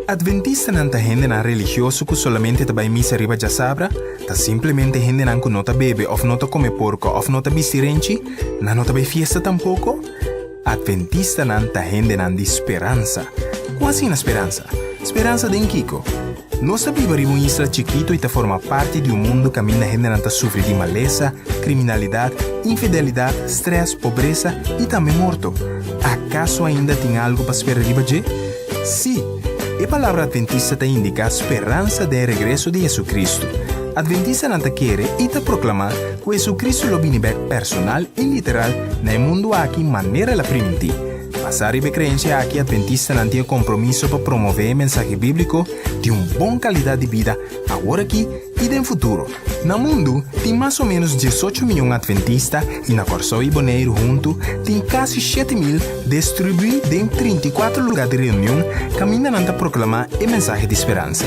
Adventistanan ta hendenan religioso ku solamente ta bai misa riba djasabra? Ta simplemente hendenan ku no ta bebe òf no ta kome porko òf no ta bisti renchi? Nan no ta bai fiesta tampoko? Adventistanan ta hendenan di speransa. Ku asina speransa? Speransa den kiko? Nos ta biba riba un isla chikito i ta forma parti di un mundu kaminda hendenan ta sufri di malesa, kriminalidat, infidelidat, strès, pobresa i tambe morto. Akaso ainda tin algu pa spera riba dje? Sí! E palabra adventista ta indiká speransa den e regreso di Jesucristo. Adventistanan ta kere i ta proklamá ku Jesucristo lo bini bèk personal i literal na e mundu aki manera el a primintí. Basá riba e kreensia aki adventistanan tin e kompromiso pa promové e mensahe bíbliko di un bon kalidat di bida awor aki i den futuro. Na mundu tin mas o ménos diesocho mion adventista i na Kòrsou i Boneiru huntu tin kasi 7000 destribuí den 34 lugá di reunion kaminda nan ta proklamá e mensahe di speransa.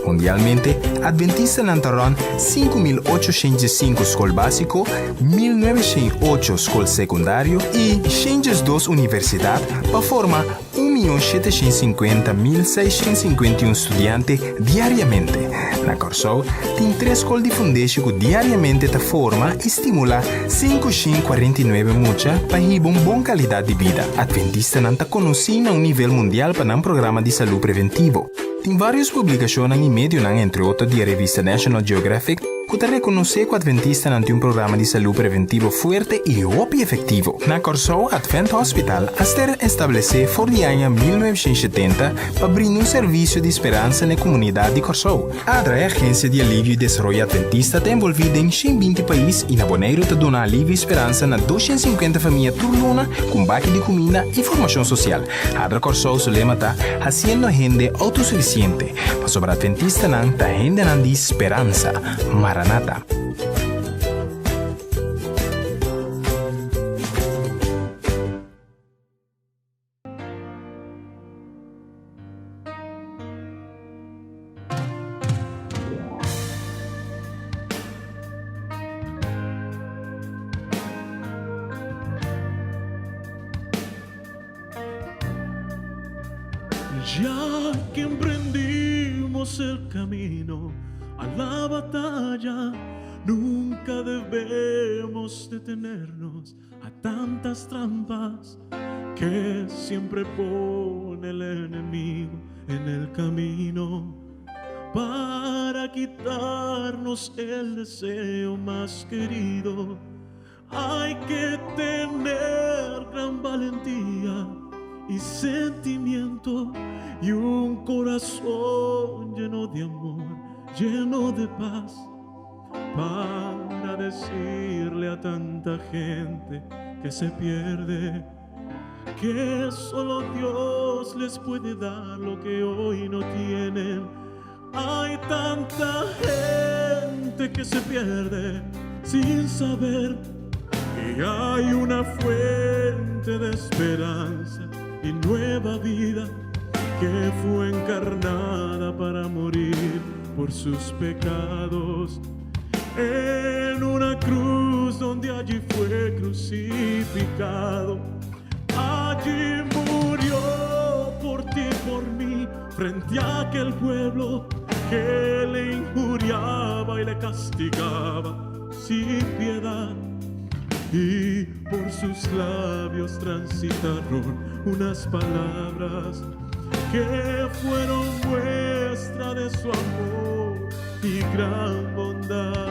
Mundialmente, adventistanan ta rònt 5805 skol básiko, 1908 skol sekundario i 102 universidat pa forma 1.750.651 studiante diariamente. Na Kòrsou tin tres skol di fundeshi ku diariamente ta forma i stimulá 549 mucha pa hiba un bon kalidat di bida. Adventistanan ta konosí na un nivel mundial pa nan programa di salú preventivo. Tin vários publikashonnan i medionan, entre otro di e revista National Geographic, ku ta rekonosé ku adventistanan tin un programa di salú preventivo fuerte i hopi efektivo. Na Kòrsou, Advent Hospital a ser establesé for di aña 1970 pa brinda un servisio di speransa na e komunidat di Kòrsou. ADRA, e agensia di alivio i desaroyo adventista, ta envolví den 120 pais i na Boneiru ta duna alivio i speransa na 250 famia tur luna ku un baki di kuminda i formashon sosial. ADRA Kòrsou su lema ta Hasiendo hende outosufisiente, pasobra adventistanan ta hendenan di speransa. Maranata. Ya que emprendimos el camino a la batalla, nunca debemos detenernos a tantas trampas que siempre pone el enemigo en el camino para quitarnos el deseo más querido. Hay que tener gran valentía y sentimiento y un corazón lleno de amor, lleno de paz, para decirle a tanta gente que se pierde que solo Dios les puede dar lo que hoy no tienen. Hay tanta gente que se pierde sin saber que hay una fuente de esperanza y nueva vida que fue encarnada para morir por sus pecados en una cruz donde allí fue crucificado. Allí murió por ti, por mí, frente a aquel pueblo que le injuriaba y le castigaba sin piedad. Y por sus labios transitaron unas palabras que fueron muestra de su amor y gran bondad.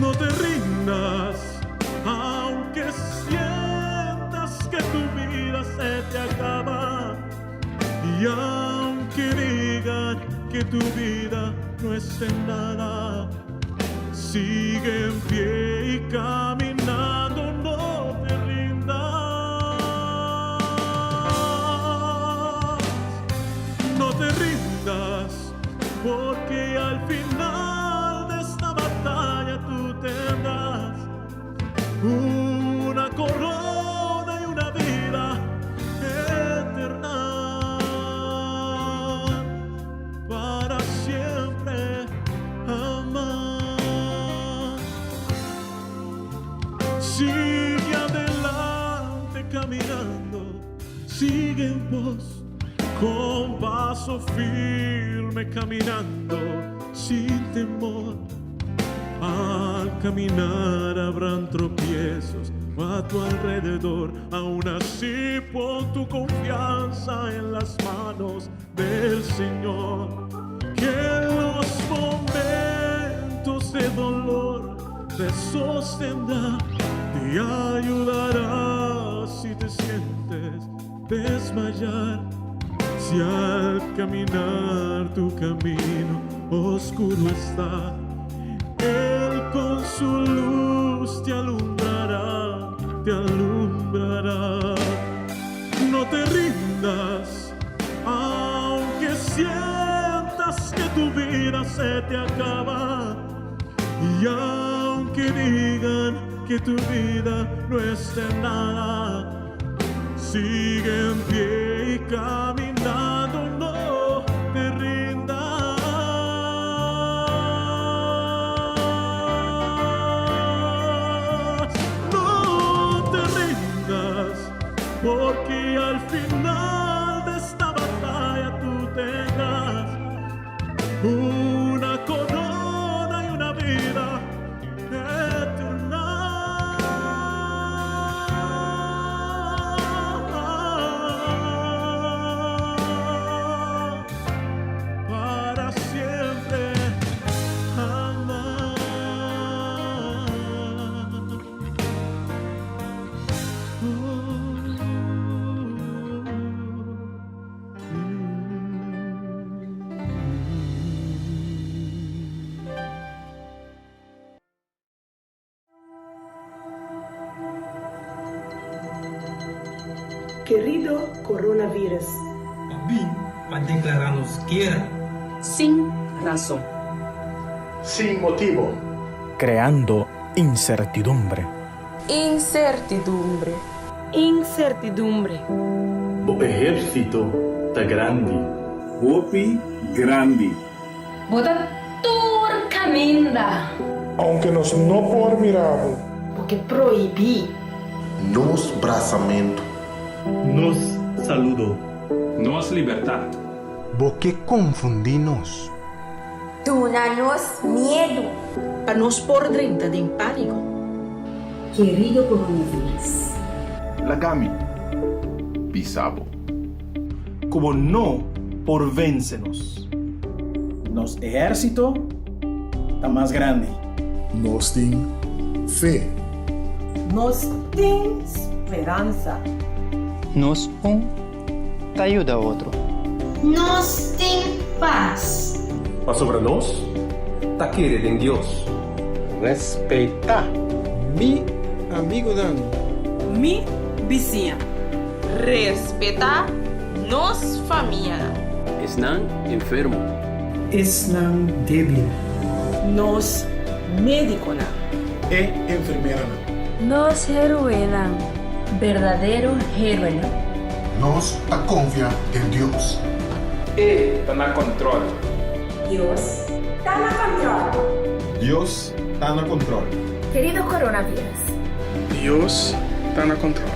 No te rindas, aunque sientas que tu vida se te acaba. Y aunque digan que tu vida no es en nada, sigue en pie y caminando, no te rindas. No te rindas, porque al final de esta batalla tú tendrás una corona y una vida eterna para siempre amar. Sigue adelante caminando. Sigue en pos con paso firme caminando sin temor. Al caminar habrán tropiezos a tu alrededor, aún así pon tu confianza en las manos del Señor. Que en los momentos de dolor te sostendrá, te ayudará si te sientes desmayar. Si al caminar tu camino oscuro está, Él con su luz te alumbrará, te alumbrará. No te rindas, aunque sientas que tu vida se te acaba. Y aunque digan que tu vida no es de nada, sigue en pie y caminando, no te rindas. No te rindas, porque al final de esta batalla tú tendrás una corona y una vida eterna. Para siempre jamás. Querido Coronavirus. Pa bin pa declara nos guera. Sin rason. Sin motibo. Creando incertidumbre. Incertidumbre. Incertidumbre. Bo ehérsito ta grandi. Hopi grandi. Bo ta tur kaminda. Aunke nos no por mira bo. Bo ke prohibí. Nos brasamentu. Nos saludo. Nos libertat. Bo ke konfundí nos. Duna nos miedu. Pa nos por drenta den pániko. Kerido coronavirus. Laga mi bisa bo. Ku bo no por vense nos. Nos ehérsito ta mas grandi. Nos tin fe. Nos tin speransa. Nos un ta yuda otro. Nos tin pas. Pasobra nos ta kere den Dios. Respetá. Mi amigunan. Mi bisiña. Respetá nos famianan. Esnan enfermo. Esnan débil. Nos médiconan. E enfermeranan. Nos héroenan. Berdadero héroenan. Nos ta konfia den Dios. E ta na kòntròl. Dios ta na kòntròl. Dios ta na kòntròl. Kerido coronavirus. Dios ta na kòntròl.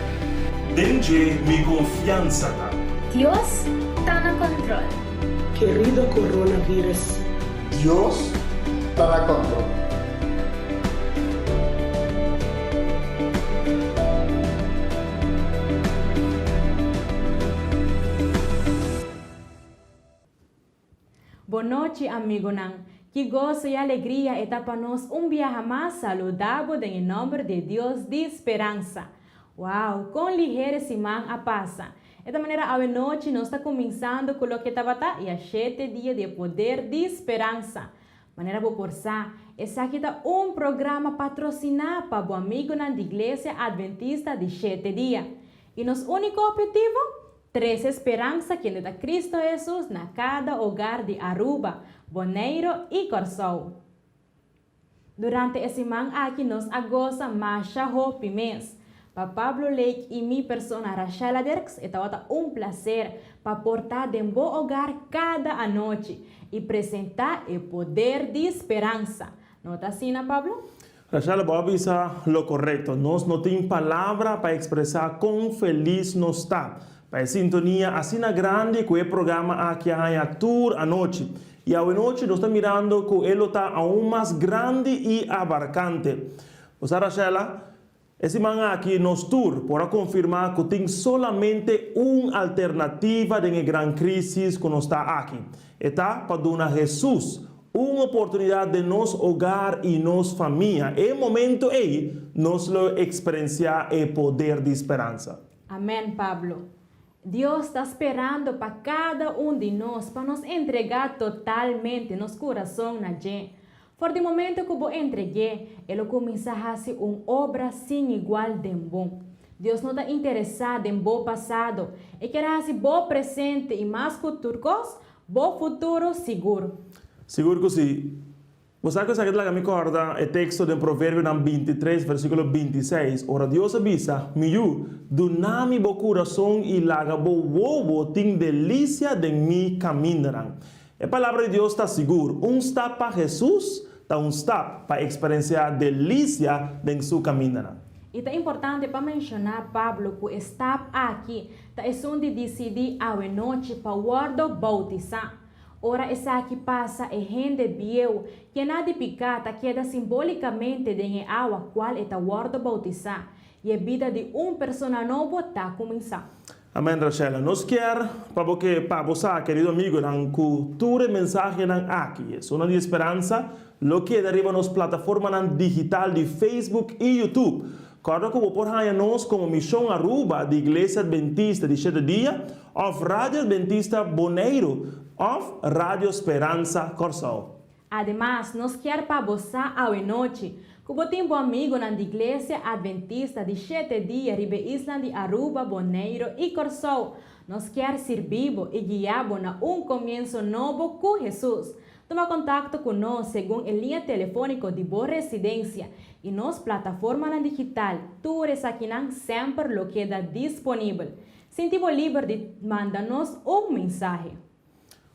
Den dje mi konfiansa ta. Dios ta na kòntròl. Kerido coronavirus. Dios ta na kòntròl. Bon nochi amigonan. Ki goso i alegria e ta pa nos un biaha mas saluda bo den e nomber di e Dios di speransa. Wow, kon liher e siman a pasa. E ta manera awe nochi nos ta kuminsando ku loke tabata i a shete dia di e poder di speransa. Manera bo por sa, esaki ta un programa patrosiná pa bo amigonan di Iglesia Adventista di Shete Dia. I nos úniko ophetivo? Trese speransa kende ta Cristo Hesus na kada hogar di Aruba, Boneiro i Kòrsou. Durante e siman aki nos a gosa masha hopi mes. Pa Pablo Lake i mi persona Rashella Dirks e tabata un plaser pa por ta den bo hogar kada anochi i presentá e poder di speransa. No ta asina, Pablo? Rashella, bo a bisa lo korekto. Nos no tin palabra pa ekspresá kon felis nos ta. Pa e sintonia asina grandi ku e programa aki a haña tur anochi. I awenochi nos ta mirando ku e lo ta aun mas grandi i abarkante. Bo sa Rashella, e siman aki nos tur por a konfirmá ku tin solamente un alternativa den e gran krísis ku nos ta aki. E ta pa duna Hesus un oportunidat den nos hogar i nos famia. E momento ei nos lo eksperensiá e poder di speransa. Amèn Pablo. Dios ta sperando pa kada un di nos pa nos entregá totalmente nos kurason na dje. For di momento ku bo entreg'é, e lo kuminsá hasi un obra sin igual den bo. Dios no ta interesá den bo pasado, e kier hasi bo presente i mas ku tur kos, bo futuro sigur. Sigur ku si. Bo sa ku esaki ta laga mi kòrda e teksto den Proverbionan bintitres, versíkulo bintiseis, ora Dios a bisa, Mi yu, duna mi bo kurason i laga bo wowo tin delisia den mi kamindanan. E Palabra di Dios ta sigur, un stap pa Hesus ta un stap pa eksperensiá delisia den su kamindanan. I ta importante pa menshoná Pablo ku e stap aki ta esun di disidí awenochi pa wòrdu boutisá. Ora esaki pasa e hende bieu yená di piká ta keda simbólikamente den e awa kual e ta wòrdu boutisá, i e bida di un persona nobo ta kuminsá. Amèn Rachela. Nos kier pa bo ke pa bo sa, kerido amigonan, ku tur e mensahenan aki, esunnan di speransa, lo keda riba nos plataformanan digital di Facebook i YouTube. Kòrda ku bo por haña nos komo Mishon Aruba di Iglesia Adventista di Shete Dia òf Radio Adventista Boneiru òf Radio Speransa Kòrsou. Ademas, nos kier pa bo sa awenochi ku bo tin bo amigonan di Iglesia Adventista di Shete Dia riba e islan di Aruba, Boneiru i Kòrsou. Nos kier sirbi bo i guia bo na un komienso nobo ku Hesus. Tuma kontakto ku nos segun e liña telefóniko di bo residensia i nos plataformanan digital, tur esakinan semper lo keda disponibel. Sinti bo liber di manda nos un mensahe.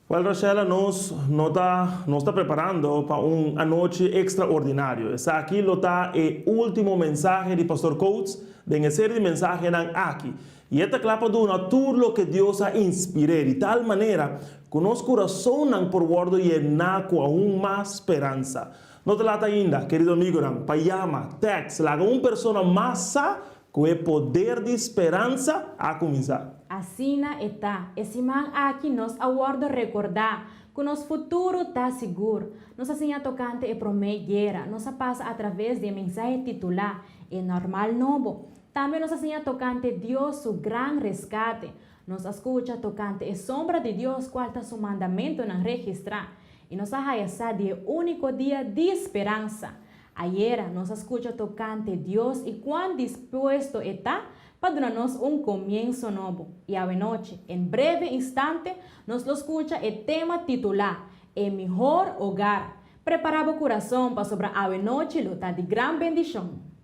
Wèl Rachela, nos no ta nos ta preparando pa un anochi ekstraordinario. Esaki lo ta e último mensahe di Pastor Coates den e seri di mensahenan aki. I e ta kla pa duna tur loke Dios a inspir'é, di tal manera ku nos kurasonnan por wòrdu yená ku aun mas speransa. No ta lat ainda, kerido amigonan, pa yama, tèks, laga un persona mas sa ku e poder di speransa a kuminsá. Asina e ta, e siman aki nos a wòrdu rekordá ku nos futuro ta sigur. Nos a siña tokante e Promé Guera, nos a pasa atraves di e mensahe titulá E Normal Nobo. Tambe nos a siña tokante Dios su gran reskate. Nos a skucha tokante e sombra di Dios kual ta su mandamentunan registrá. I nos a haya sa di e úniko dia di speransa. Ayera nos a skucha tokante Dios i kuan dispuesto e ta pa duna nos un komienso nobo. I awenochi, en breve instante, nos lo skucha e tema titulá, E Mihor Hogar. Prepará bo kurason pasobra awenochi lo ta di gran bendishon.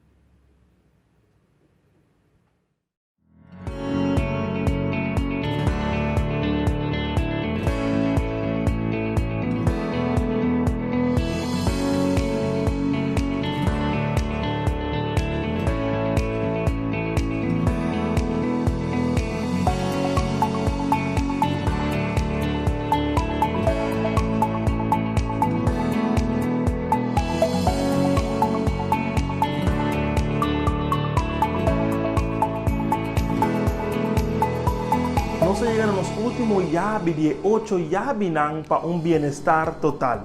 Nos a yega na nos ultimo yabi di e ocho yabinan pa un bienestar total.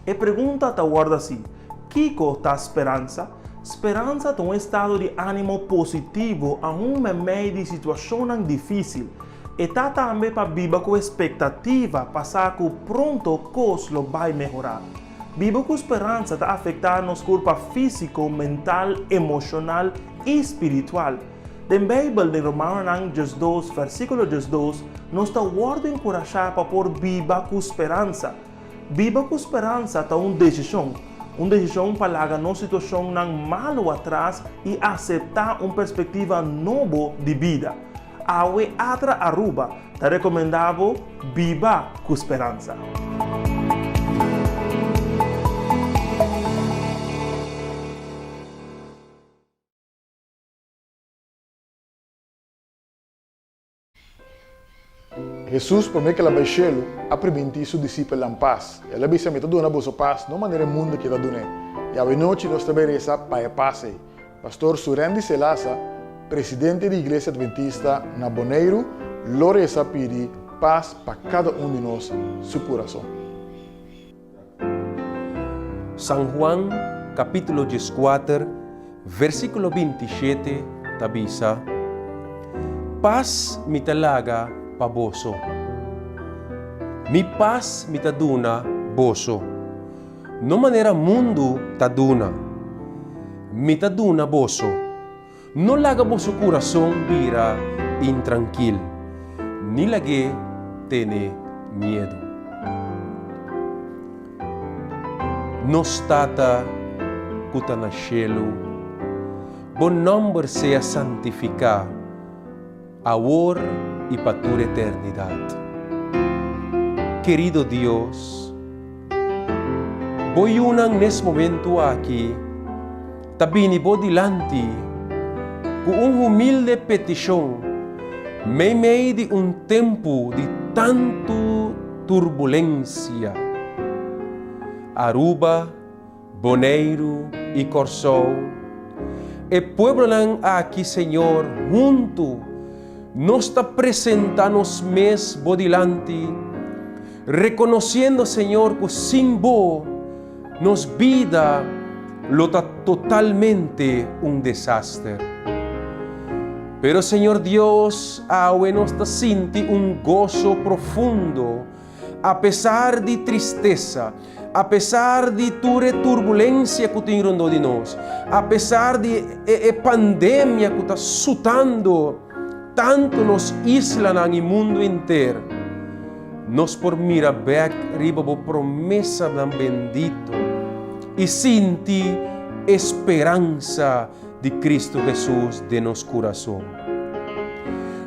E pregunta ta wòrdu así, Kiko ta speransa? Speransa ta un estado di ánimo positivo aun meimei di situashonnan difísil. E ta tambe pa biba ku espektativa pa sa ku pronto kos lo bai mehorá. Biba ku speransa ta afektá nos kurpa físiko, mental, emoshonal i spiritual. Den Beibel, den Romanonan diesdos, versíkulo 12, nos ta wòrdu enkurashá pa por biba ku speransa. Biba ku speransa ta un desishon, un desishon pa laga nos situashonnan malu atras i aseptá un perspektiva nobo di bida. Awe Atra Aruba ta recomenda bo biba cu speransa. Hesus, promé ku el a bai shelu, a primintí su disipelnan pas. El a bisa, Mi ta duna boso pas, no manera e mundu ke ta dun'é. I awenochi nos ta bai resa pa e pas ei. Pastor Surendi Selasa, presidente di Iglesia Adventista na Boneiru, lo resa pidi pas pa kada un di nos su kurason. San Juan capítulo dieskuater versículo 27 ta bisa, Pas mi ta laga pa boso, mi pas mi ta duna boso, no manera mundu ta duna, mi ta duna boso. No laga boso kurason bira intrankil, ni lag'é tene miedu. Nos Tata ku ta na shelu, bo nòmber sea santifiká awor i pa tur eternidat. Kerido Dios, bo yunan nes momentu aki ta bini bo dilanti ku un humilde petishon meimei di un tempu di tantu turbulensia. Aruba, Boneiru i Kòrsou, e pueblonan aki, Señor, huntu nos ta presentá nos mes bo dilanti, rekonosiendo, Señor, ku sin bo nos bida lo ta totalmente un desaster. Pero, Señor Dios, awe nos ta sinti un goso profundo Apesar di tristesa, apesar di tur e turbulensia ku tin rondó di nos, apesar di e e pandemia ku ta sutando tantu nos islanan i mundu henter, nos por mira bèk riba bo promesanan bendito i sinti e speransa di Cristo Hesus den nos kurason.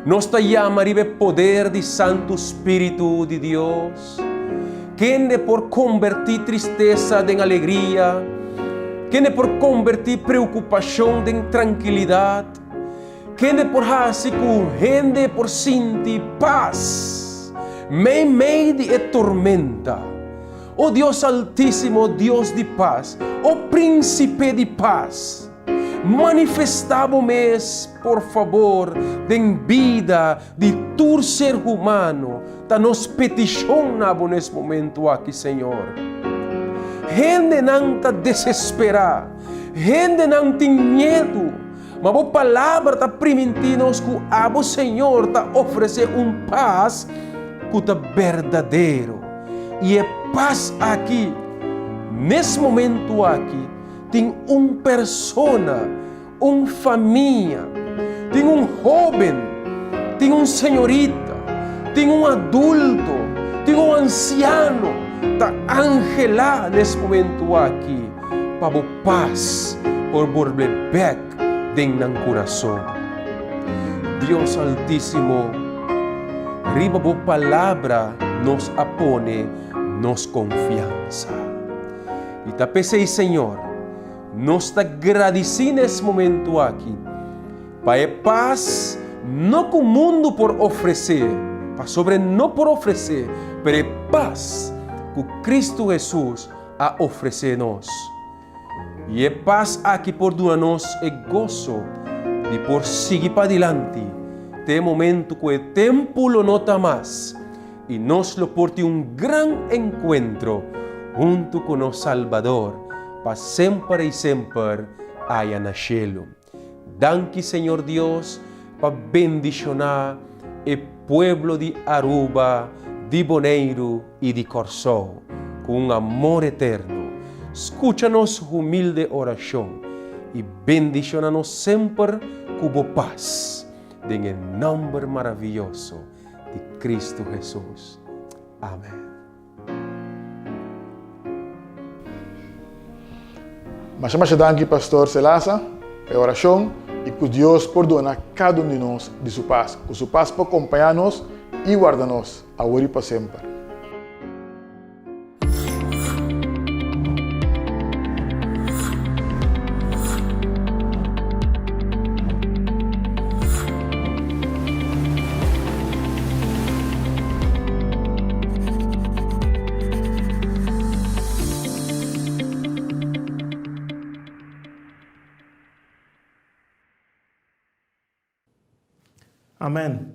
Nos ta yama riba e poder di Santu Spiritu di Dios, kende por kombertí tristesa den alegria, kende por kombertí preokupashon den trankilidat, kende por hasi ku hende por sinti pas meimei di e tormenta. O Dios Altísimo, Dios di pas, o Prínsipe di pas, manifestá bo mes, por fabor, den bida di tur ser humano, ta nos petishon na bo nes momentu aki, Señor. Hendenan ta desesperá, hendenan tin miedu, ma bo Palabra ta primintí nos ku abo, Señor, ta ofresé un pas ku ta berdadero. I e pas aki, nes momentu aki, tin un persona, un famia, tin un hóben, tin un señorita, tin un adulto, tin un ansiano ta anhelá nes momentu aki pa bo pas por bolbe bèk den nan kurason. Dios Altísimo, riba bo Palabra nos a pone nos konfiansa. I ta p'esei, Señor, nos ta gradisí na es momentu aki pa e pas no ku mundu por ofresé, pasobra e no por ofresé, pero e pas ku Kristu Hesus a ofresé nos. I e pas aki por duna nos e goso di por sigui padilanti te e momentu ku e tempu lo no ta mas i nos lo por tin un gran enkuentro huntu ku nos Salbador pa semper i semper aya na shelu. Danki Señor Dios pa bendishoná e pueblo di Aruba, di Boneiru i di Kòrsou ku un amor eterno. Skucha nos humilde orashon i bendishoná nos semper ku bo pas, den e nòmber maravioso di Kristu Hesus. Amen. Masha masha danki Pastor Selasa pa e orashon i ku Dios por duna kada un di nos di su pas. Ku su pas por kompañá nos i warda nos awor i pa semper. Amen.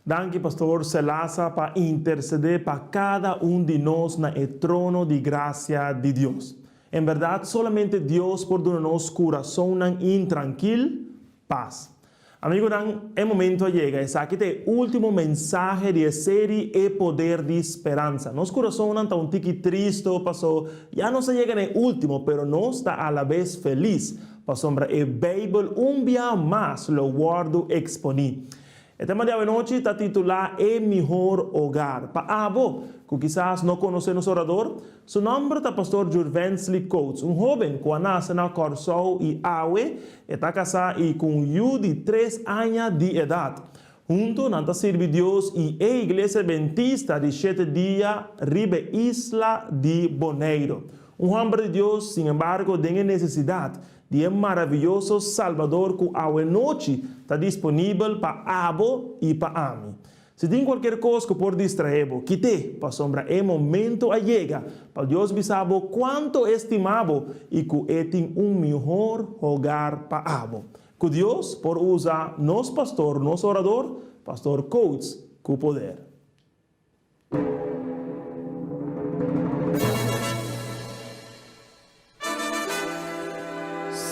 Danki Pastor Selasa pa intercede pa cada un di nos na e trono di gracia di Dios. En berdad solamente Dios por duna nos curasonnan intrankil pas. Amigonan, e momento a yega. Esaki ta e ultimo mensahe di e seri E Poder di Speransa. Nos curasonnan ta un tiki tristo paso ya nos a yega na e ultimo, pero nos ta alabes feliz pasobra e Bijbel un bia mas lo wordo exponi. E tema di awenochi ta titulá E Mihor Hogar. Pa abo ku kisas no konosé nos orador, su nòmber ta Pastor Jurvensley Coates, un hóben ku a nase na Kòrsou i awe e ta kasá i ku un yu di tres aña di edat. Huntu nan ta sirbi Dios i e Iglesia Adventista di Shete Dia riba e isla di Boneiru. Un hòmber di Dios, sin embargo, den e nesesidat di e maraviyoso Salbador ku awenochi ta disponibel pa abo i pa ami. Si tin kualkier kos ku por distraé bo, kit'é, pasobra e momento a yega pa Dios bisa bo kuantu e stima bo i ku e tin un mihor hogar pa abo. Ku Dios por usa nos pastor, nos orador, Pastor Coates, ku poder.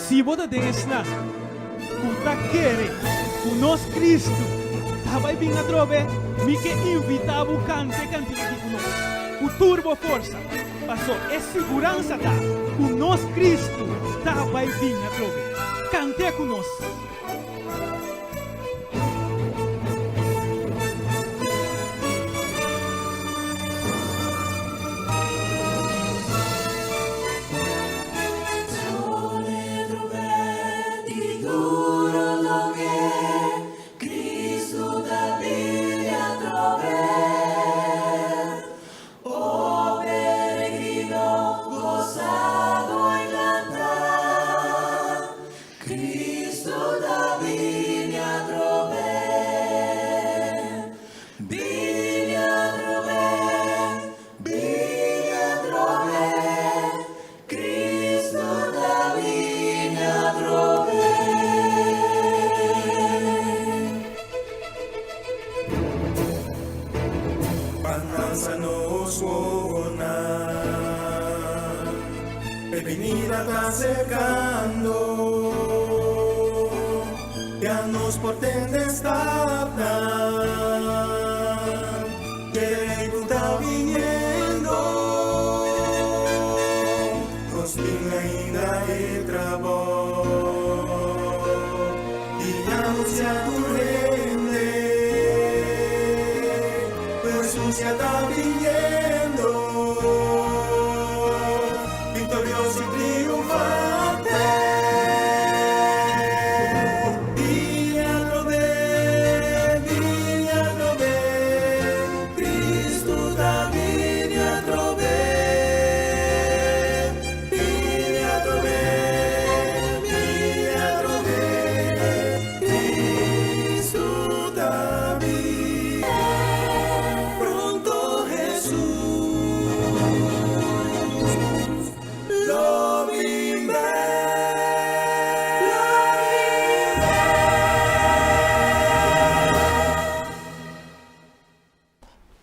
Si bo ta den esnan ku ta kere ku nos Kristu ta bai bin atrobe, mi ke invitá bo kanta e kantika aki ku nos ku tur bo forsa, paso e siguransa ta ku nos Kristu ta bai bin atrobe. Kant'é ku nos!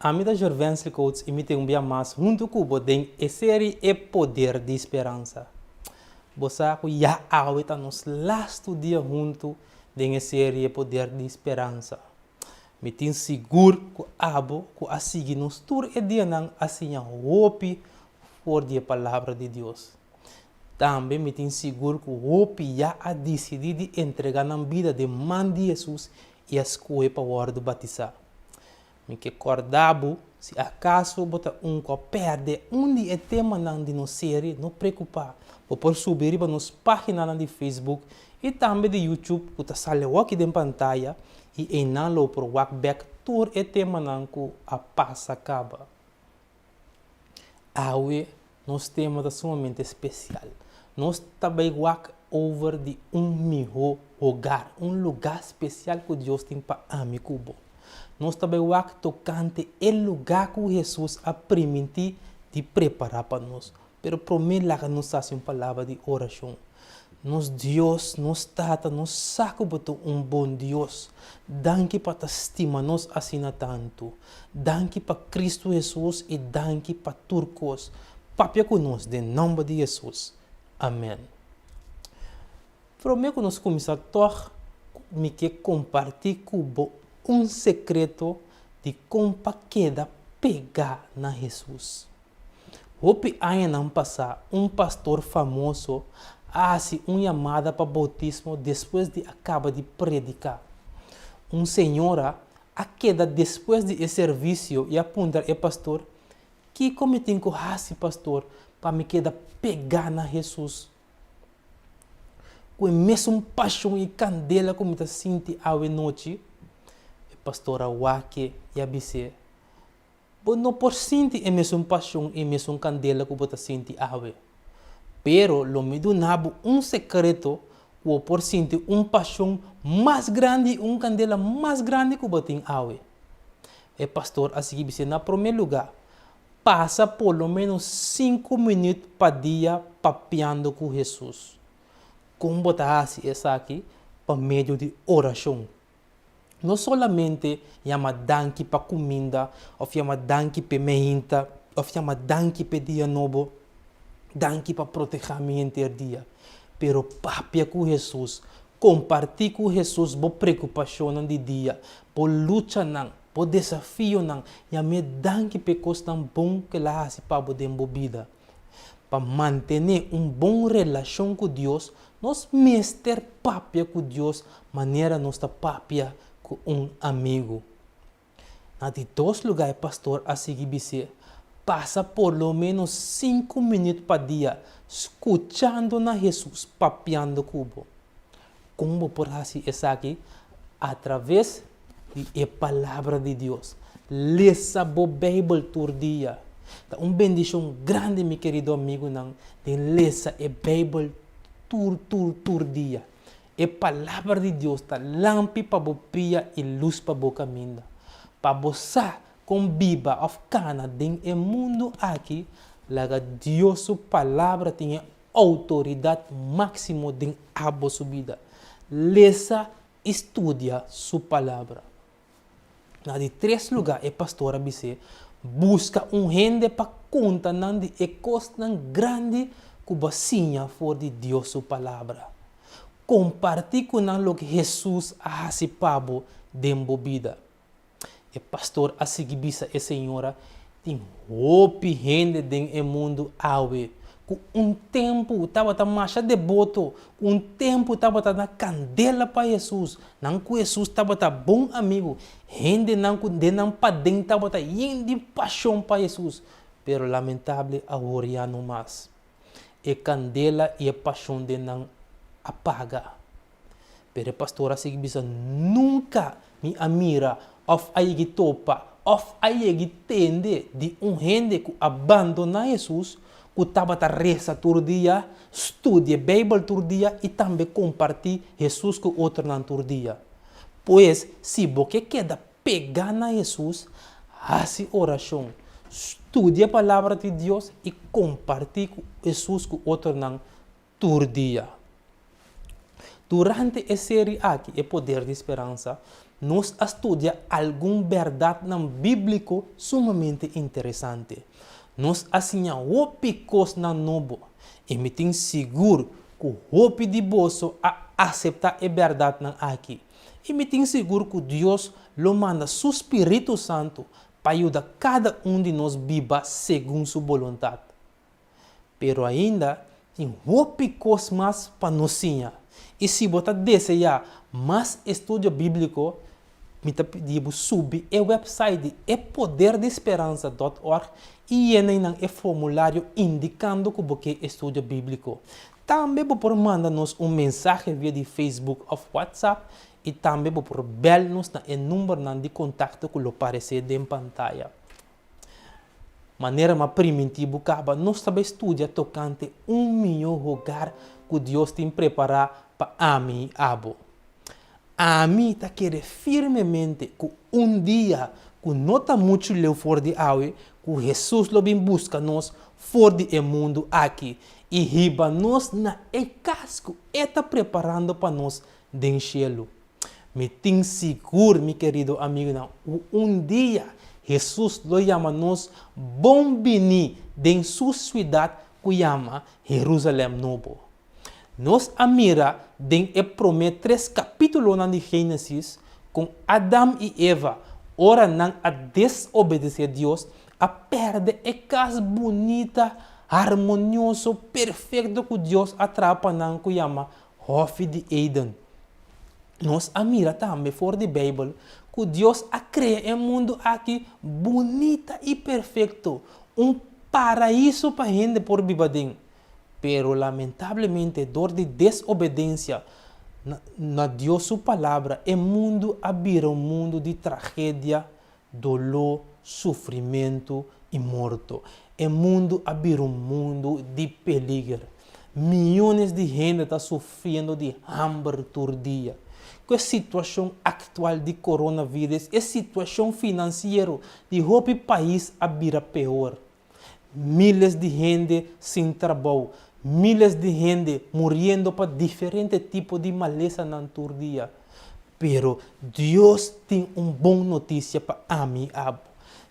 Ami ta Jorvensley Coates i mi tin un bia mas huntu ku bo den e seri E Poder di Speransa. Bo sa ku ya awe ta nos lastu dia huntu den e seri E Poder di Speransa. Mi tin sigur ku abo ku a sigui nos tur e dianan a siña hopi for di e Palabra di Dios. Tambe mi tin sigur ku hopi ya a disidí di entregá nan bida den man di Hesus i a skohe pa wòrdu batisá. Mi ke kòrda bo, si akaso bo ta un ku a pèrdè un di e temanan di nos seri, no preokupá, bo por subi riba nos páginanan di Facebook i tambe di YouTube ku ta sali awòki den pantaya i einan lo bo por wak bèk tur e temanan ku a pasa kaba. Awe nos tema ta sumamente spesial. Nos ta bai wak over di un mihó hogar, un lugá spesial ku Dios tin pa ami ku bo. Nos ta bai wak tokante e lugá ku Hesus a primintí di prepará pa nos. Pero promé laga nos hasi un palabra di orashon. Nos Dios, nos Tata, nos sa ku bo ta un bon Dios. Danki pa ta stima nos asina tantu. Danki pa Kristu Hesus i danki pa tur kos. Papia ku nos den nòmber di Hesus. Amèn. Promé ku nos kuminsá tòg mi ke kompartí ku bo un sekreto di kon pa keda pegá na Hesus. Hopi añanan pasá un pastor famoso a hasi un yamada pa boutismo despues di a kaba di prediká. Un señora a keda despues di e servisio i a puntra e pastor, Kiko mi tin ku hasi, pastor, pa mi keda pegá na Hesus? Ku e mesun pashon i kandela ku mi ta sinti awe nochi? E pastor a wak e i a bis'é, Bo no por sinti e mesun pashon i mesun kandela ku bo ta sinti awe. Pero lo mi duna bo un sekreto ku bo por sinti un pashon mas grandi i un kandela mas grandi ku bo tin awe. E pastor a sigui bis'é, Na promé lugá, pasa por lo ménos sinku minüt pa dia papiando ku Hesus. Kon bo ta hasi esaki? Pa medio di orashon. No solamente yama danki pa kuminda òf yama danki p'e meinta òf yama danki p'e dia nobo, danki pa protehá mi henter dia, pero papia ku Hesus, kompartí ku Hesus bo preokupashonnan di dia, bo luchanan, bo desafionan, yam'é danki p'e kosnan bon ku el a hasi pa bo den bo bida. Pa mantené un bon relashon ku Dios, nos mester papia ku Dios manera nos ta papia ku un amigu. Na di dos lugá e pastor a sigui bis'é, Pasa por lo ménos sinku minüt pa dia skuchando na Hesus papiando ku bo. Kon bo por hasi esaki? Atraves di e Palabra di Dios. Lesa bo Beibel tur dia. Ta un bendishon grandi, mi kerido amigunan, den lesa e Beibel tur tur tur dia. E Palabra di Dios ta lampi pa bo pia i lus pa bo kaminda. Pa bo sa kon biba òf kana den e mundu aki, laga Dios su Palabra tin e outoridat máksimo den abo su bida. Lesa i studia su Palabra. Na di tres lugá e pastor a bis'é, Buska un hende pa konta nan di e kosnan grandi ku bo a siña for di Dios su Palabra. Kompartí ku nan loke Hesus a hasi pa bo den bo bida. E pastor a sigui bisa e señora, Tin hopi hende den e mundu awe ku un tempu tabata masha deboto, ku un tempu tabata na kandela pa Hesus, nan ku Hesus tabata bon amigu, hendenan ku den nan paden tabata yen di pashon pa Hesus, pero lamentable awor ya no mas. E kandela i e pashon den nan a paga. Pero e pastor a sigui bisa, Nunka mi a mira òf a yegi topa òf a yegi tende di un hende ku a bandoná Hesus, ku tabata resa tur dia, studia Beibel tur dia i tambe kompartí Hesus ku otronan tur dia. Pues, si bo ke keda pegá na Hesus, hasi orashon, studia Palabra di Dios i kompartí ku Hesus ku otronan tur dia. Durante e seri aki, E Poder di Speransa, nos a studia algun bèrdatnan bíbliko sumamente interesante. Nos a siña hopi kosnan nobo, i mi tin sigur ku hopi di boso a aseptá e bèrdatnan aki. I mi tin sigur ku Dios lo manda su spiritu santu pa yuda kada un di nos biba segun su boluntat. Pero ainda tin hopi kos mas pa nos siña. I si bo ta deseá mas estudio bíbliko, mi ta pidi bo subi e wèpsait di epoderdisperansa dòt òrg i yena einan e formulario indikando ku bo ke estudio bíbliko. Tambe bo por manda nos un mensahe via di Facebook òf WhatsApp i tambe bo por bèl nos na e numbernan di kontakto ku lo paresé den pantaya. Manera m'a primintí bo kaba, nos ta bai studia tokante un mihó hogar ku Dios tin prepará pa ami i abo. Ami ta kere firmemente ku un dia ku no ta muchu leu for di awe, ku Hesus lo bin buska nos for di e mundu aki. i hiba nos na e kas ku E ta preparando pa nos den shelu. Mi tin sigur, mi kerido amigunan, ku un dia Hesus lo yama nos bon bini den Su siudat ku yama Herusalèm Nobo. Nos a mira den e promé tres kapítulonan di Génesis kon Adam i Eva, ora nan a desobedesé Dios, a pèrdè e kas bunita, harmonioso, perfekto ku Dios a traha pa nan ku yama Hòfi di Eden. Nos a mira tambe for di Beibel ku Dios a krea e mundu aki bunita i perfekto, un paraiso pa hende por biba den. Pero lamentablemente dor di desobedensia na Dios su Palabra e mundu a bira un mundu di tragedia, doló, sufrimentu i morto. E mundu a bira un mundu di peliger. Miyones di hende ta sufriendo di hamber tur dia. Ku e situashon aktual di coronavirus e situashon finansiero di hopi pais a bira peor. Miles di hende sin trabou, miles di hende muriendo pa diferente tipo di malesanan tur dia. Pero Dios tin un bon notisia pa ami i abo.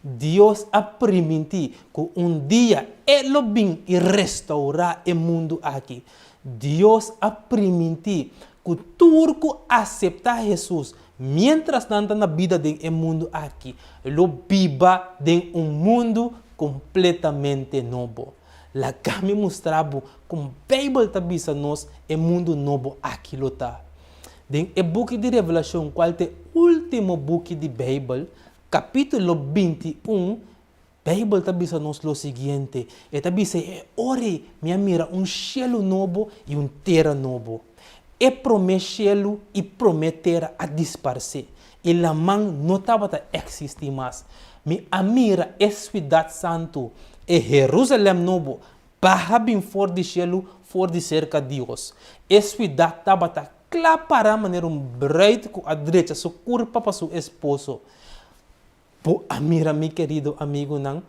Dios a primintí ku un dia E lo bin i restourá e mundu aki. Dios a primintí ku tur ku aseptá Hesus Miéntras nan ta na bida den e mundu aki, lo biba den un mundu kompletamente nobo. Laga mi mustra bo kon Beibel ta bisa nos e mundu nobo aki lo ta. Den e buki di Revelashon, kual ta e último buki di Beibel, kapítulo 21, Beibel ta bisa nos lo siguiente, e ta bisa, E ora ei mi a mira un shelu nobo i un tera nobo. E promé shelu i promé tera a disparsé, i laman no tabata eksistí mas. Mi a mira e siudat santu, e Herúsalèm nobo, baha bin for di shelu for di serka Dios. E siudat tabata kla pará manera un brùit ku a drecha su kurpa pa su esposo. Bo a mira, mi kerido amigunan?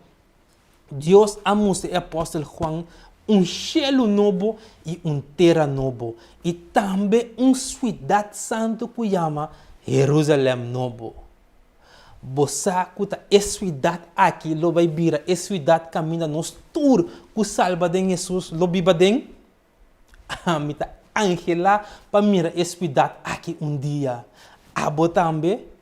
Dios a mustra e apòstel Juan un shelu nobo i un tera nobo, i tambe un siudat santu ku yama Herúsalèm Nobo. Bo sa ku ta e siudat aki lo bai bira e siudat kaminda nos tur ku salba den Hesus lo biba den? Mi ta anhelá pa mira e siudat aki un dia. Abo tambe?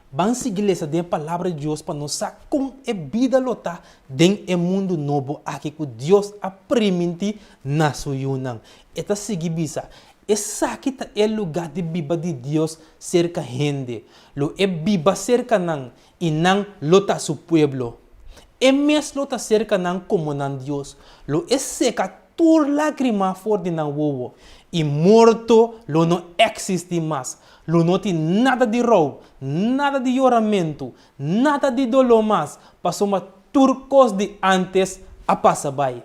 Ban sigui lesa den e Palabra di Dios pa nos sa kon e bida lo ta den e mundu nobo aki ku Dios a primintí na su yunan. E ta sigui bisa, Esaki ta e lugá di biba di Dios serka hende. Lo e biba serka nan, i nan lo ta su pueblo. E mes lo ta serka nan komo nan Dios. Lo e seka tur lágrima for di nan wowo, i morto lo no eksistí mas. Lo no tin nada di rou, nada di yoramentu, nada di doló mas, pasobra tur kos di ántes a pasa bai.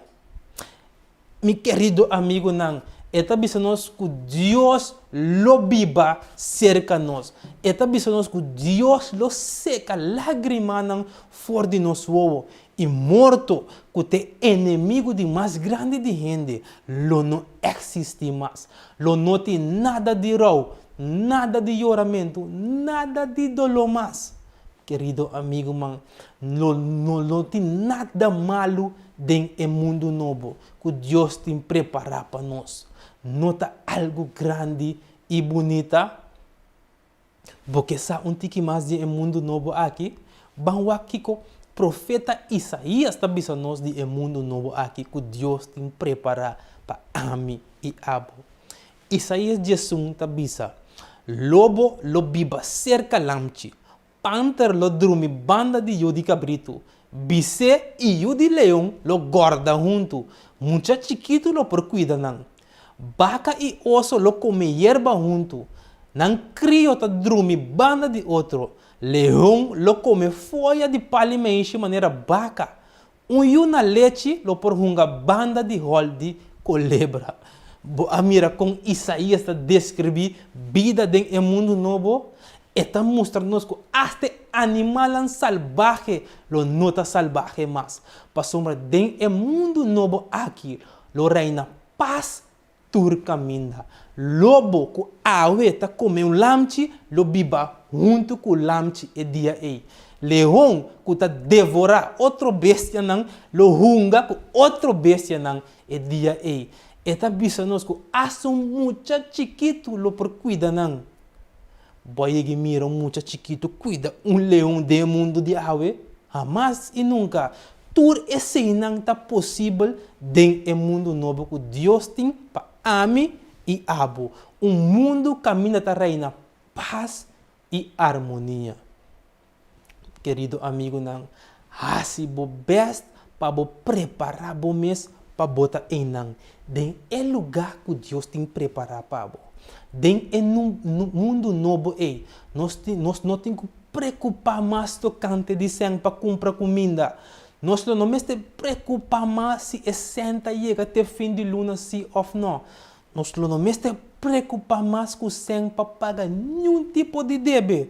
Mi kerido amigunan, e ta bisa nos ku Dios lo biba serka nos. E ta bisa nos ku Dios lo seka lágrimanan for di nos wowo, i morto, ku ta e enemigu di mas grandi di hende, lo no eksistí mas. Lo no tin nada di rou, nada di yoramentu, nada di doló mas. Kerido amigunan, lo no tin nada malu den e mundu nobo ku Dios tin prepará pa nos. No ta algu grandi i bunita? Bo ke sa un tiki mas di e mundu nobo aki? Ban wak kiko profeta Isaías ta bisa nos di e mundu nobo aki ku Dios tin prepará pa ami i abo. Isaías 11 ta bisa, Lobo lo biba serka lamchi, Panter lo drumi banda di yu di kabritu, bisé i yu di leon lo gòrda huntu, mucha chikitu lo por kuida nan. Baka i oso lo kome yerba huntu, nan krio ta drumi banda di otro, leon lo kome foya di pal'i meishi manera baka, Un yu na lechi lo por hunga banda di hòl di kolebra. Bo a mira kon Isaías ta deskribí bida den e mundu nobo? E ta mustra nos ku asta e animalnan salbahe lo no ta salbahe mas, pasobra den e mundu nobo aki Lo reina pas tur kaminda. Lobo ku awe ta kome un lamchi lo biba huntu ku lamchi e dia ei. Leon ku ta devorá otro bestianan lo hunga ku otro bestianan e dia ei. E ta bisa nos ku asta un mucha chikitu lo por kuida nan. Bo a yega mira un mucha chikitu kuida un leon den e mundu di awe? Hamas i nunka! Tur eseinan ta posibel den e mundu nobo ku Dios tin pa ami i abo, un mundu kaminda ta reina pas i armonia. Kerido amigunan, hasi bo bèst pa bo prepará bo mes pa bo ta einan den e lugá ku Dios tin prepará pa bo. Den e mundu nobo ei, nos nos no tin ku preokupá mas tokante di sèn pa kumpra kuminda. Nos lo no mester preokupá mas si e sèn ta yega te fin di luna sí òf nò. Nos lo no mester preokupá mas ku sèn pa paga niun tipo di debe.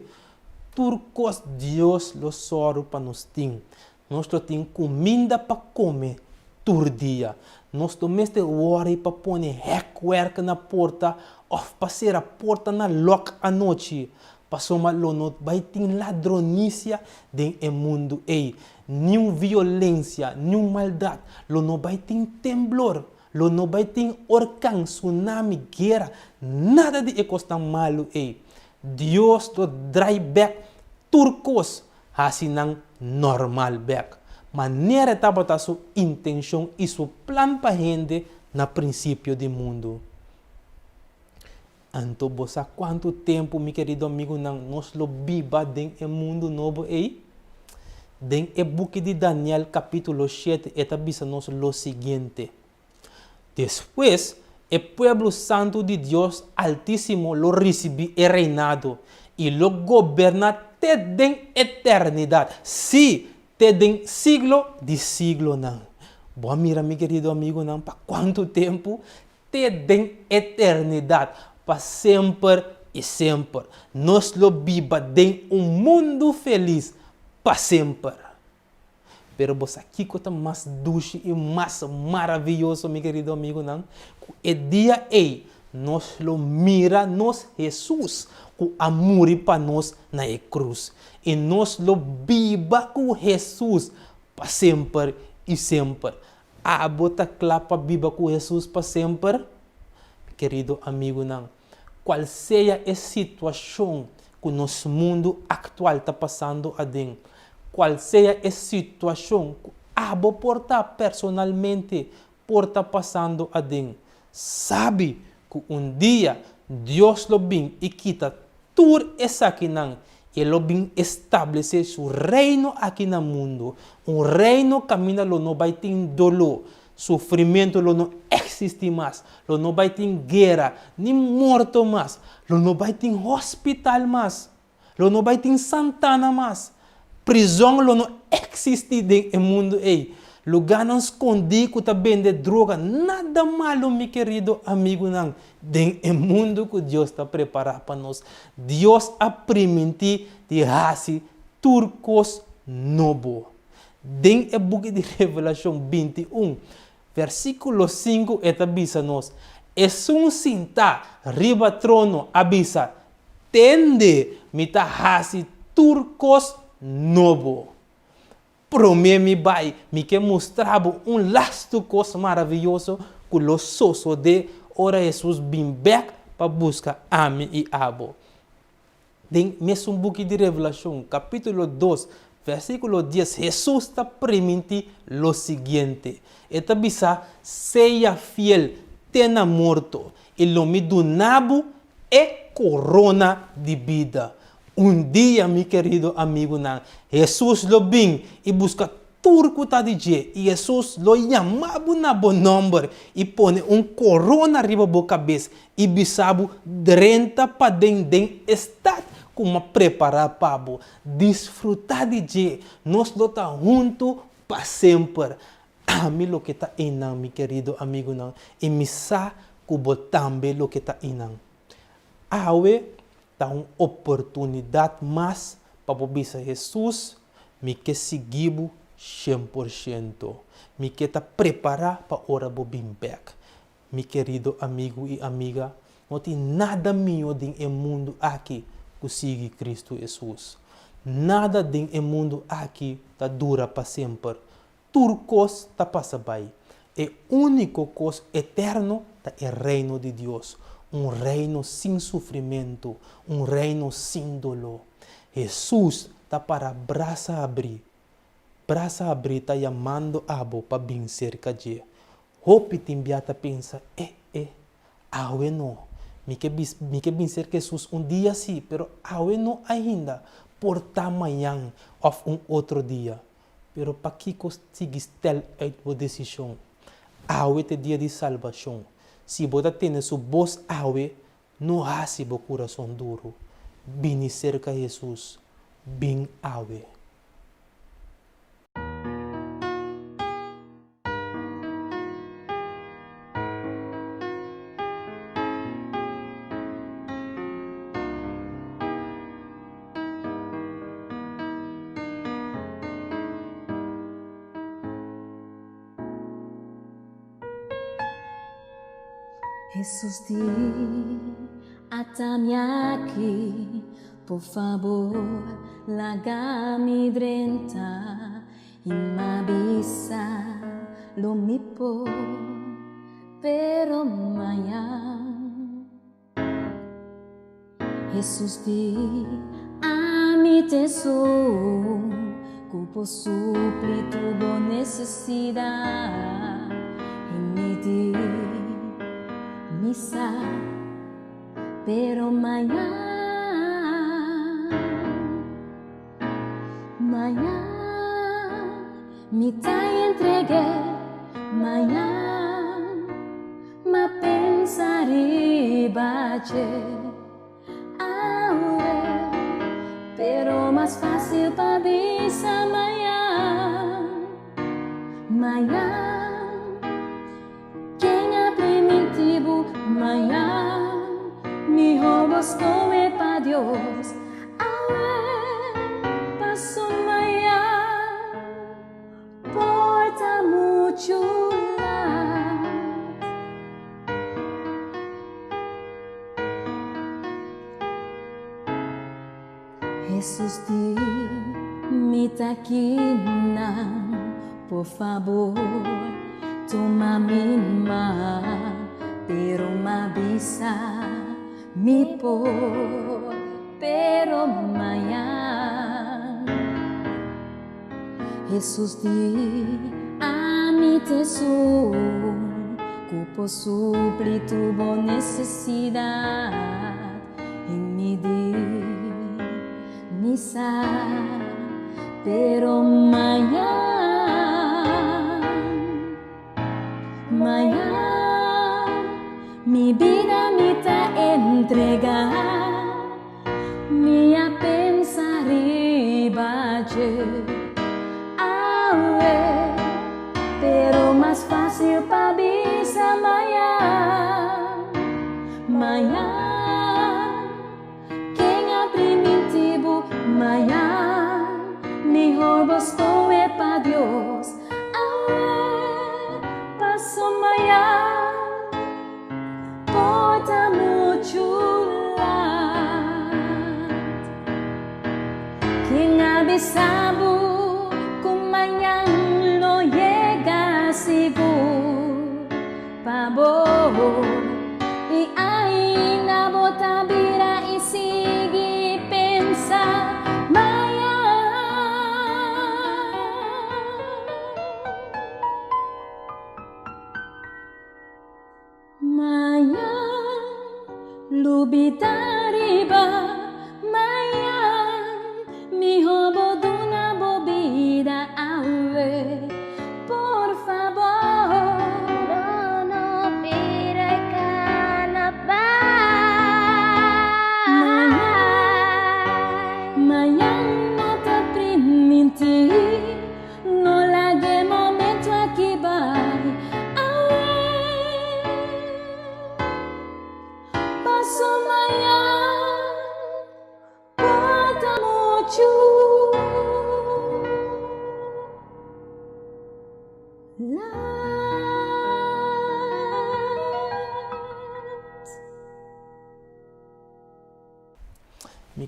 Tur kos Dios lo sòru pa nos tin. Nos lo tin kuminda pa kome tur dia. Nos no mester wòri pa pone hèkwèrk na porta òf pa sera porta na lòk anochi, pasobra lo no bai tin ladronisia den e mundu ei, niun violensia, niun maldat. Lo no bai tin temblor, lo no bai tin orkan, tsunami, guera, nada di e kosnan malu ei. Dios lo drai bèk tur kos hasi nan normal bèk, manera e tabata su intenshon i su plan pa hende na prinsipio di mundu. Anto bo sa kuantu tempu, mi kerido amigunan, nos lo biba den e mundu nobo ei? Den e buki di Daniel kapítulo shete e ta bisa nos lo siguiente, Despues, e pueblo santu di Dios Altísimo lo risibí e reinado i lo goberná te den eternidat, sí, te den siglo di siglonan. Bo a mira, mi kerido amigunan, pa kuantu tempu? Te den eternidat, pa semper i semper. Nos lo biba den un mundu felis pa semper. Pero bo sa kiko ta mas dushi i mas maravioso, mi kerido amigunan? Ku e dia ei nos lo mira nos Hesus ku a muri pa nos na e krus. I nos lo biba ku Hesus pa semper i semper. Abo ta kla pa biba ku Hesus pa semper? Mi kerido amigunan, kual sea e situashon ku nos mundu aktual ta pasando aden, kual sea e situashon ku abo por ta personalmente por ta pasando aden, sabi ku un dia Dios lo bin i kita tur esakinan i e lo bin establesé su Reino aki na mundu, un Reino kaminda lo no bai tin doló, Sufrimentu lo no eksistí mas, lo no bai tin guera ni morto mas, lo no bai tin hospital mas, lo no bai tin santana mas, prizòn lo no eksistí den e mundu ei, lugánan skondí ku ta bende droga, nada malu mi kerido amigunan, den e mundu ku Dios ta prepará pa nos. Dios a primintí di hasi tur kos nobo. Den e buki di Revelashon 21, versíkulo 5 e ta bisa nos, Esun sintá riba trono a bisa, Tende, mi ta hasi tur kos nobo. Promé mi bai, mi ke mustra bo un lastu kos maravioso ku lo sosodé ora Hesus bin bèk pa buska ami i abo. Den mesun buki di Revelashon, kapítulo dos, versíkulo dies, Hesus ta primintí lo siguiente. E ta bisa, Sea fiel te na morto, i lo mi duna bo e korona di bida. Un dia, mi kerido amigunan, Hesus lo bin i buska Tur ku ta di dje, i Hesus lo yama bo na bo nòmber i pone un korona riba bo kabes i bisa bo, Drenta paden den e stat ku m'a prepará pa bo. Disfrutá di dje. Nos lo ta huntu pa semper. Ami lo ke ta einan, mi kerido amigunan, i mi sa ku bo tambe lo ke ta einan. Awe ta un oportunidat mas pa bo bisa Hesus, Mi ke sigui bo. 100%. Mi ke ta prepará pa ora bo bin bèk. Mi kerido amigu i amiga, no tin nada mihó den e mundu aki ku sigui Kristu Hesus. Nada den e mundu aki ta dura pa semper. Tur kos ta pasa bai. E úniko kos eterno ta e Reino di Dios, un reino sin sufrimentu, un reino sin doló. Hesus ta para brasa abrí Brasa abrí ta yamando abo pa bin serka dje. Hopi tin bia ta pensa, E, e, awe no. Mi ke bis, mi ke bin serka Hesus un dia sí, pero awe no ainda. Por ta mañan òf un otro dia. Pero pakiko sigui stèl uit bo desishon? Awe ta e dia di salbashon. Si bo ta tende su bos awe, no hasi bo kurason duru. Bini serka Hesus. Bin awe. Hesus di, Ata mi aki. Por fabor laga mi drenta i m'a bisa lo mi por, pero mañan. Hesus di, Ami t'esun ku por supli tur bo nesesidat. I mi di, Mi sa. Pero mañan, mañan mi ta entregu'é, mañan m'a pensa riba dje. Awe, pero mas fácil pa bisa mañan, mañan. Ken a priminti bo mañan? Mihó bo skohe pa Dios awe, paso mañan por ta muchu lat. Hesus di, Mi ta kinan, por fabor tuma mi man, pero m'a bisa mi por, pero mañan. Hesus di, Ami t'esun ku por supli tur bo nesesidat. I mi di, Mi sa, pero mañan, mañan mi bida mi ta entregá. Mi a pensa riba dje awe, pero mas fácil pa bisa mañan, mañan. Ken a priminti bo mañan? Mihor bo skohe pa Dios awe, paso mañan. Por ta muchu lat. Ken a bisa bo ku mañan lo yega sigur pa bo? I ainda bo ta bira i sigui pensa mañan. Mañan lubida riba mañan Mihó bo duna bo bida awe Por fabor Lo no bira e kana bai Mañan, mañan no ta primintí No laga e momento aki bai awe. Paso mañan.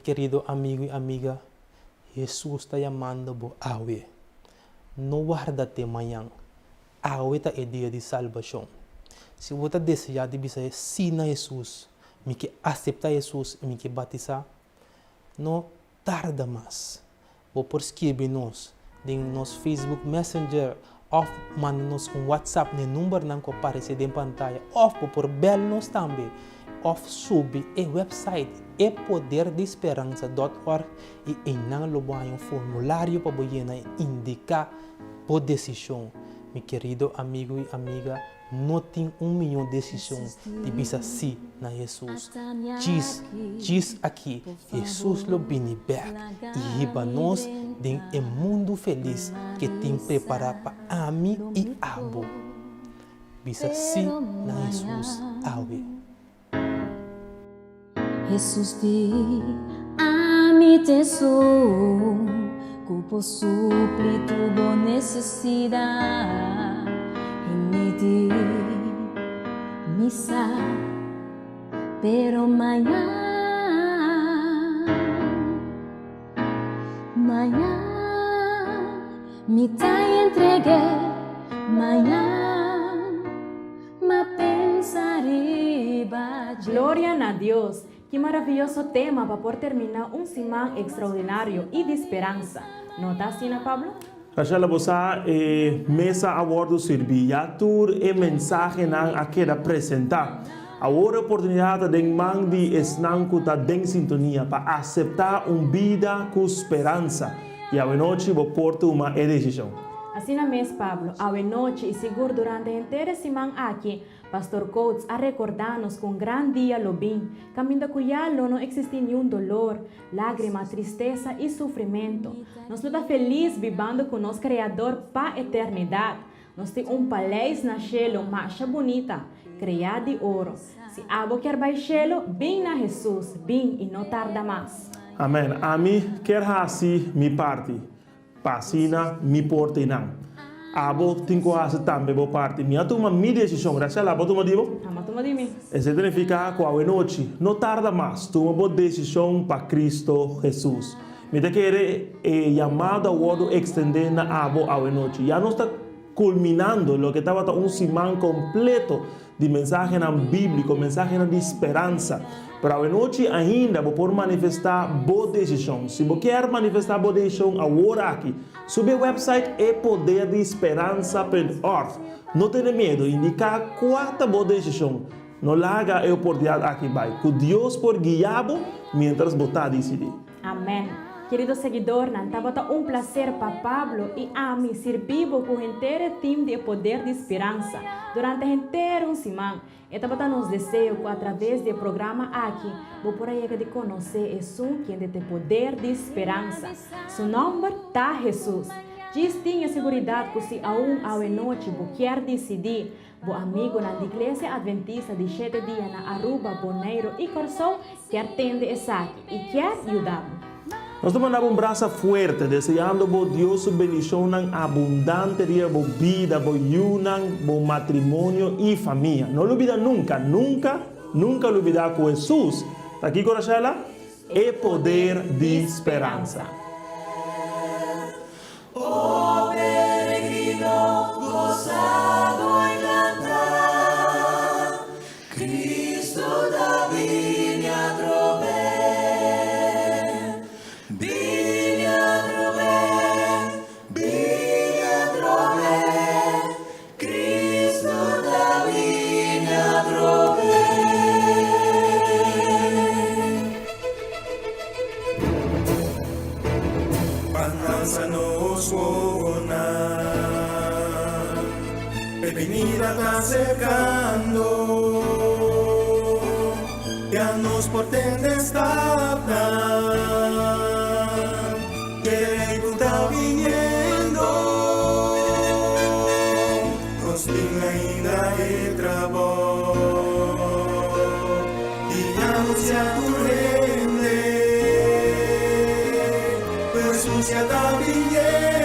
kerido amigu i amiga, Hesus ta yamando bo awe. No warda te mañan. Awe ta e dia di salbashon. Si bo ta deseá di bisa sí na Hesus, mi ke aseptá Hesus i mi ke batisá, no tarda mas. Bo por skirbi nos den nos Facebook Messenger òf manda nos un WhatsApp na e numbernan ku a paresé den pantaya òf bo por bèl nos tambe òf subi e wèpsait epoderdisperansa dòt òrg i einan lo bo haña un formulario pa bo yena i indiká bo desishon. Mi kerido amigu i amiga, no tin un mihó desishon di bisa sí na Hesus. Djis, djis aki, Hesus lo bini bèk i hiba nos den e mundu felis ke tin prepará pa ami i abo. Bisa sí na Hesus awe. Hesus di, Ami t'esun ku por supli tur bo nesesidat. I mi di, Mi sa, pero mañan, mañan mi ta entreg'é, mañan. Ma pensa riba dje. Gloria na Dios! Ki maraviyoso tema pa por terminá un siman ekstraordinario i di speransa! No ta asina, Pablo? Rachel, bo sa e mesa a wòrdu sirbí. Ya tur e mensahenan a keda presentá. Awor e oportunidat ta den man di esnan ku ta den sintonia pa aseptá un bida ku speransa. I awenochi bo por tuma e desishon. Asina mes, Pablo, awenochi i sigur durante henter e siman aki, Pastor Coates a rekordá nos ku un gran dia lo bin, kaminda ku ya lo no eksistí niun dolor, lágrima, tristesa i sufrimentu. Nos lo ta felis bibando ku nos Kreador pa eternidat. Nos tin un paleis na shelu masha bunita, kreá di oro. Si abo kier bai shelu, bin na Hesus, bin i no tarda mas. Amen. Ami kier hasi mi parti, pa asina mi por te nan. Abo tin ku hasi tambe bo parti. Mi a tuma mi desishon. Rachel, abo a tuma di bo? Amo a tuma di mi. Esei ta nifiká ku awenochi, no tarda mas, tuma bo desishon pa Kristo Hesus. Mi ta kere e yamado a wòrdu ekstendé na abo awenochi. Ya nos ta kulminando loke tabata un siman kompleto di mensahenan bíbliko, mensahenan di speransa. Pero awenochi ainda bo por manifestá bo desishon. Si bo kier manifestá bo desishon awor aki, subi e wèpsait epoderdisperansa punt org. No tene miedu, indiká kua ta bo desishon. No laga e oportunidat aki bai. Ku Dios por guia bo miéntras bo ta disidí. Amen. Kerido seguidornan, tabata un placer pa Pablo i ami sirbi bo ku henter e team di E Poder di Speransa durante henter un siman. E tabata nos deseo ku atraves di e programa aki bo por a yega di konosé esun kende ta e poder di speransa. Su nòmber ta Hesus. Djis tin e seguridat ku si aun awe nochi bo kier disidí Bo amigunan di Iglesia Adventista di Shete Dia na Aruba, Boneiru i Kòrsou kier tende esaki i kier yuda bo. Nos ta manda bo un brasa fuerte, deseando bo Dios su bendishonnan abundante riba bo bida, bo yunan, bo matrimonio i famia. No lubida nunka, nunka, nunka lubida ku Hesus ta kiko, Rashella? E poder di speransa. Oh peregrino gozado en cantar, Cristo ta bini atrobe, bini atrobe, bini atrobe, Cristo ta bini atrobe. Ban alsa nos wowonan, e binida ta serkando, ya nos por tende stapnan, ke Rei ku ta biniendo, nos tin ainda e trabou di anunsiá tur hende. Jesús ya ta biniendo.